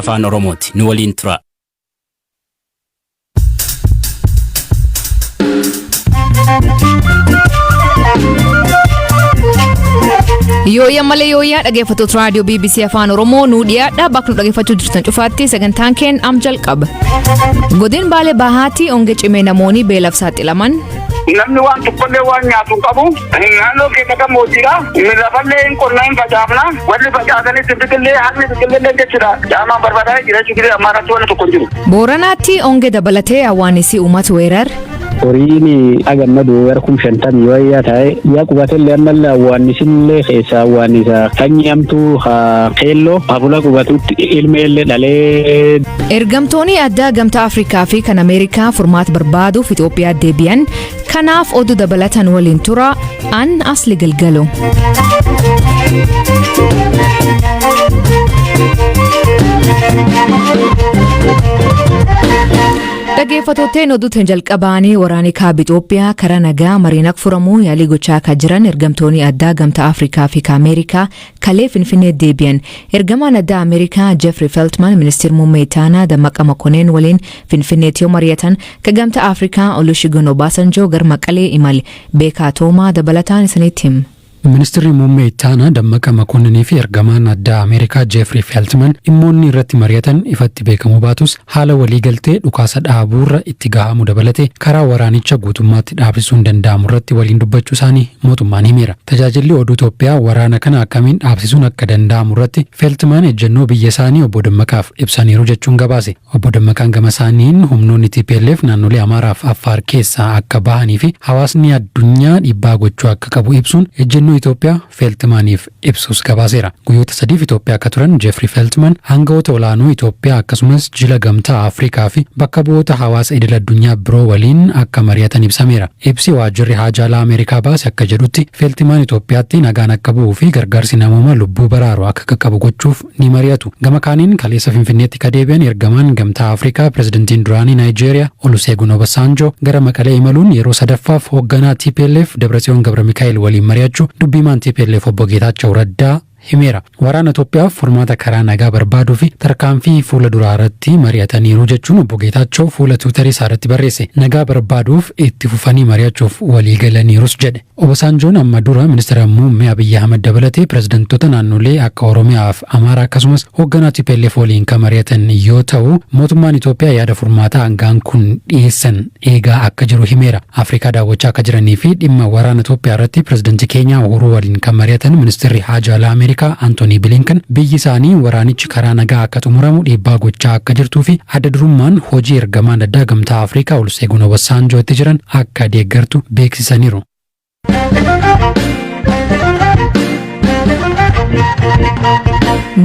Afaan Oromooti. Nu waliin tura. Yooyyaa malee yooyyaa dhaggeeffattoota raadiyoo BBC Afaan Oromoo nuu dhiyaadha. Bakka nu dhaggeeffachuu jirtan cufaatti sagantaan keen am jalqaba. Godin Baalee Bahaatti hongee cimee namoonni beelaaf saaxilaman. Namni waan tokkollee waan nyaatu hin qabu. Naannoo keenya gammoojjiidha. Lafallee hin qonna hin facaafna. Warri facaasanis hin biqillee harmi biqillee jechuudha. Caamaan barbaadaa jira jechuudha. Ammaa irratti wanni tokko hin jiru. Booranaatti hongee dabalatee hawaasni uummata weerar. Horiin agammadu gara 50,000 wayyaa ta'e yaa qubatellee ammallee awwaannisillee keessaa awwaannisa sanyii hamtuu haa keelloo hafula qubatutti ilmeellee dhalee. Ergamtoonni addaa gamtaa Afrikaa fi kan Ameerikaa furmaata barbaaduuf Itoophiyaa deebi'an. Kanaaf oduu dabalatan waliin tura. An Asli Galgalo. Dhaggeeffattootni oduutiin jalqabaanii waraanni kaaba Itoophiyaa karaa nagaa mariin akka furamuu yaalii gochaa akka jiran ergamtoonni addaa gamtaa Afrikaa fi Ameerikaa kalee Finfinnee deebi'an. Ergamaan addaa Ameerikaa Jeffrey Feltman ministeera muummee Itaanaa Dammaqa Mokoneen waliin Finfinneetti yoo mari'atan ka gamtaa Afrikaa Olusegun Obasanjoo gara Maqalee imale. Beekaa Toomaa dabalataan isinitti hima. Ministeerri muummee Itaanaa Dammaqa Mokonninii fi ergamaan addaa Ameerikaa Jeefrii Feltman dhimmoonni irratti mari'atan ifatti beekamuu baatus haala waliigaltee dhukaasa dhaabuurra itti gahamu dabalate karaa waraanicha guutummaatti dhaabsisuun danda'amu irratti waliin dubbachuu isaanii mootummaan himeera. Tajaajilli oduu Itoophiyaa waraana kana akkamiin dhaabsisuun akka danda'amu irratti Feltman ejjennoo biyya isaanii obbo Dammaqaaf ibsaniiru jechuun gabaase. Obbo Dammaqaan gama isaaniin humnoonni TPLF naannolee Amaaraa fi Affaar keessaa akka bahanii fi hawaasni addunyaa dhiibbaa gochuu akka qabu ibsuun ejjennoo Itoophiyaa Feeltimaaniif ibsus gabaaseera. Guyyoota sadiif Itoophiyaa akka turan Jeefrii Feeltimaan aangawoota olaanoo Itoophiyaa akkasumas jila gamtaa Afrikaa fi bakka bu'oota hawaasa idil addunyaa biroo waliin akka mari'atan ibsameera. Ibsi waajjirri haajaalaa Ameerikaa baase akka jedhutti Feeltimaan Itoophiyaatti nagaan akka bu'uu fi gargaarsi namoomaa lubbuu baraaru akka qaqqabu gochuuf ni mari'atu. Gama kaaniin kaleessa Finfinneetti ka deebi'an ergamaan gamtaa Afrikaa pirezidantiin duraanii Naayijeeriyaa Oluseegun Obasanjoo gara Maqalee imaluun yeroo sadaffaaf hoogganaa TPLF Dabratsiyoon Gabra Mikaa'el waliin mari'achuu dubbiimaan TPLF obbo Geetaachoo Raddaa himeera. Waraana Itoophiyaaf furmaata karaa nagaa barbaaduu fi tarkaanfii fuula duraa irratti mari'ataniiru jechuun obbo Geetaachoo fuula Tiwiitarii isaa irratti barreesse. Nagaa barbaaduuf itti fufanii mari'achuuf walii galaniirus jedhe. Obasanjoon amma dura ministeera muummee Abiyyi Ahmad dabalatee pirezidantoota naannolee akka Oromiyaa fi Amaaraa akkasumas hoogganaa TPLF waliin kan mari'atan yoo ta'u mootummaan Itoophiyaa yaada furmaataa hangaan kun dhiyeessan eegaa akka jiru himeera. Afrikaa daawwachaa akka jiranii fi dhimma waraana Itoophiyaa irratti pirezidantii Keenyaa Uhuruu waliin kan mari'atan ministeerri haajaa alaa Ameerikaa Antoonii Bilinkan biyyi isaanii waraanichi karaa nagaa akka xumuramu dhiibbaa gochaa akka jirtuu fi adda durummaan hojii ergamaan addaa gamtaa Afrikaa Oluseegun Obasanjoo itti jiran akka deeggartu beeksisaniiru.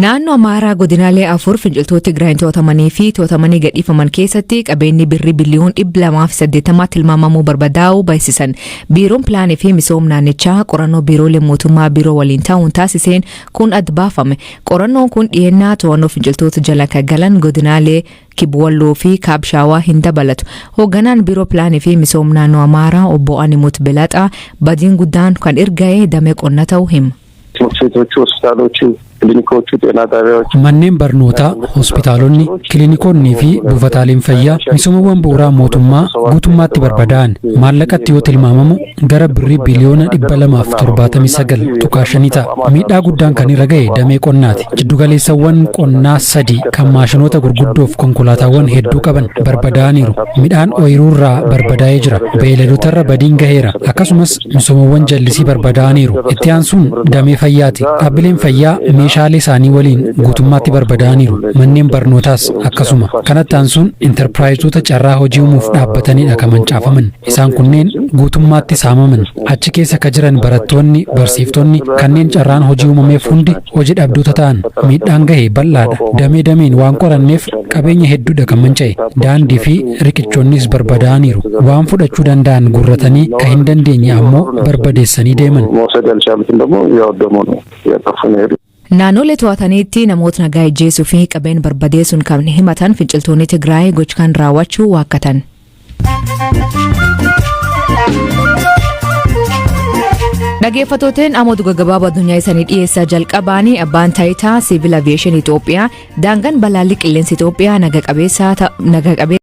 Naannoo Amaaraa godinaalee afur finciltoota Tigraay to'atamanii fi to'atamanii gadhiifaman keessatti qabeenyi birrii biliyoon 280 tilmaamamuu barbadaa'uu beeksisan. Biiroon Pilaanii fi Misooma naannichaa qorannoo biiroolee mootummaa biiroo waliin ta'uun taasiseen kun adda baafame. Qorannoon kun dhiyeenyaa to'annoo finciltoota jala kan galan godinaalee Kibwalloo fi Kaabshaawaa hin dabalatu. Hoogganaan biiroo pilaanii fi misooma naannoo Amaaraa obbo Animut Belaxaa badiin guddaan kan erga'e damee qonna ta'uu hima. ትምህርት ቤቶቹ፣ ሆስፒታሎቹ፣ ክሊኒኮቹ፣ ጤና ጣቢያዎቹ Manneen barnootaa, hospitaalonni, kilinikonnii fi buufataaleen fayyaa misoomawwan bu'uuraa mootummaa guutummaatti barbadaa'an maallaqatti yoo tilmaamamu gara birrii biliyoona 279.5 ta'a. Miidhaa guddaan kan irra ga'e damee qonnaati. Jiddugaleessawwan qonnaa sadi kan maashinoota gurguddoof konkolaataawwan hedduu qaban barbadaa'aniiru. Midhaan ooyiruurraa barbadaa'ee jira. Beeyladotarra badiin gaheera. Akkasumas misoomawwan jallisii barbadaa'aniiru. Itti aansuun damee fayyaati. Dhaabbileen fayyaa meeshaalee isaanii waliin guutummaatti barbadaa'aniiru. Manneen barnootaas akkasuma. Kanatti aansuun intarpiraayizoota carraa hojii uumuuf dhaabbatanidha kan mancaafaman. Isaan kunneen guutummaatti saamaman. Achi keessa ka jiran barattoonni, barsiiftonni kanneen carraan hojii uumameef hundi hojii dhabdoota ta'an miidhaan gahe bal'aadha. Damee dameen waan qoranneef qabeenya hedduudha kan manca'e. Daandii fi riqichoonnis barbadaa'aniiru. Waan fudhachuu danda'an guurratanii kan hin dandeenye ammoo barbadeessanii deeman. መውሰድ ያልቻሉትን ደግሞ እያወደሙ ነው እያጠፉ ነው የሄዱት። Naannolee to'ataniitti namoota nagaa ajjeesuu fi qabeen barbadeessuun kan himatan finciltoonni Tigraay gocha kan raawwachuu waakkatan. Dhaggeeffattooteen amma oduu gaggabaaboo addunyaa isaanii dhiyeessaa jalqabaanii abbaan taayitaa siivil aviyeeshinii Itoophiyaa daangaan balaalii qilleensa Itoophiyaa naga qabeessa.